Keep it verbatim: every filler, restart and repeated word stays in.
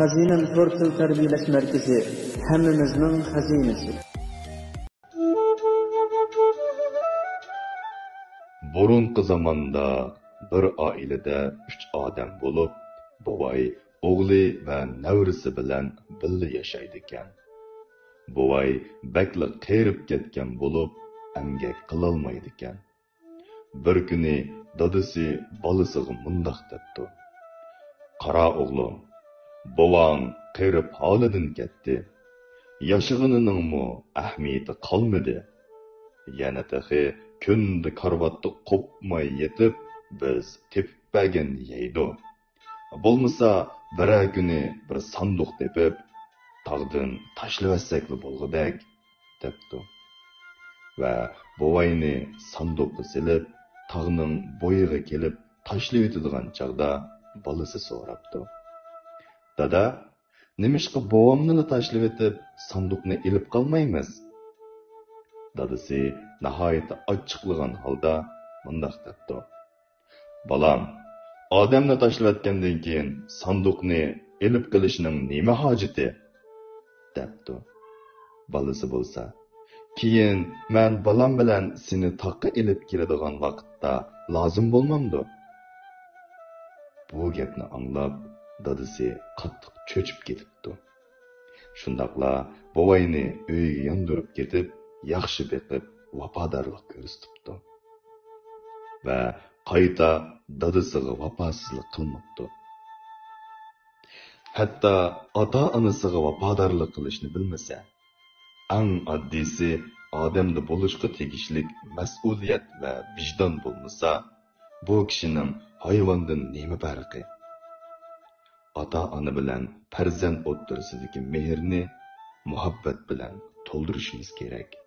خەزىنەم تور تىل تەربىيەلەش مەركىزى، ھەممىمىزنىڭ خەزىنىسى. بۇرۇنقى زاماندا بىر ئائىلىدە ئۈچ ئادەم بولۇپ، بوۋاي، ئوغلى ۋە نەۋرىسى بىلەن بىللە ياشايدىكەن. بوۋاي بەكلا قېرىپ كەتكەن بولۇپ، ئەمگەك قىلالمايدىكەن. بىر كۈنى دادىسى بالىسىغا مۇنداق دەپتۇ: «قارا ئوغلۇم، بوۋاڭ قېرىپ ھالىدىن كەتتى. ياشىغىنىنىڭمۇ ئەھمىيىتى قالمىدى. يەنە تېخى كۈندە كارىۋاتتا قوپماي يېتىپ، بىز تېپىپ بەرگەننى يەيدۇ. بولمىسا، بىرەر كۈنى بىر ساندۇق تېپىپ، تاغدىن تاشلىۋەتسەكلا بولغۇدەك» دەپتۇ. ۋە بوۋاينى ساندۇققا سېلىپ، تاغنىڭ بويىغا كېلىپ تاشلىۋېتىدىغان چاغدا بالىسى سوراپتۇ: «دادا، نېمىشقا بوۋامنىلا تاشلىۋېتىپ، ساندۇقنى ئېلىپ قالمايمىز؟» دادىسى ناھايىتى ئاچچىقلىغان ھالدا مۇنداق دەپتۇ: «بالام، ئادەمنى تاشلىۋەتكەندىن كېيىن ساندۇقنى ئېلىپ قېلىشنىڭ نېمە ھاجىتى؟» دەپتۇ. بالىسى بولسا: «كېيىن مەن بالام بىلەن سېنى تاغقا ئېلىپ كېلىدىغان ۋاقىتتا لازىم بولمامدۇ؟» بۇ گەپنى ئاڭلاپ، دادىسى قاتتىق چۆچۈپ كېتىپتۇ. شۇنداقلا بوۋاينى ئۆيىگە ياندۇرۇپ كېتىپ، ياخشى بېقىپ، ۋاپادارلىق كۆرسىتىپتۇ. ۋە قايتا دادىسىغا ۋاپاسىزلىق قىلماپتۇ. ھەتتا ئاتا-ئانىسىغا ۋاپادارلىق قىلىشنى بىلمىسە، ئەڭ ئاددىيسى ئادەمدە بولۇشقا تېگىشلىك مەسئۇلىيەت ۋە ۋىجدان بولمىسا، بۇ كىشىنىڭ ھايۋاندىن نېمە پەرقى؟ ئاتا-ئانا بىلەن پەرزەنت ئوتتۇرىسىدىكى مېھىرنى مۇھەببەت بىلەن تولدۇرۇشىمىز كېرەك.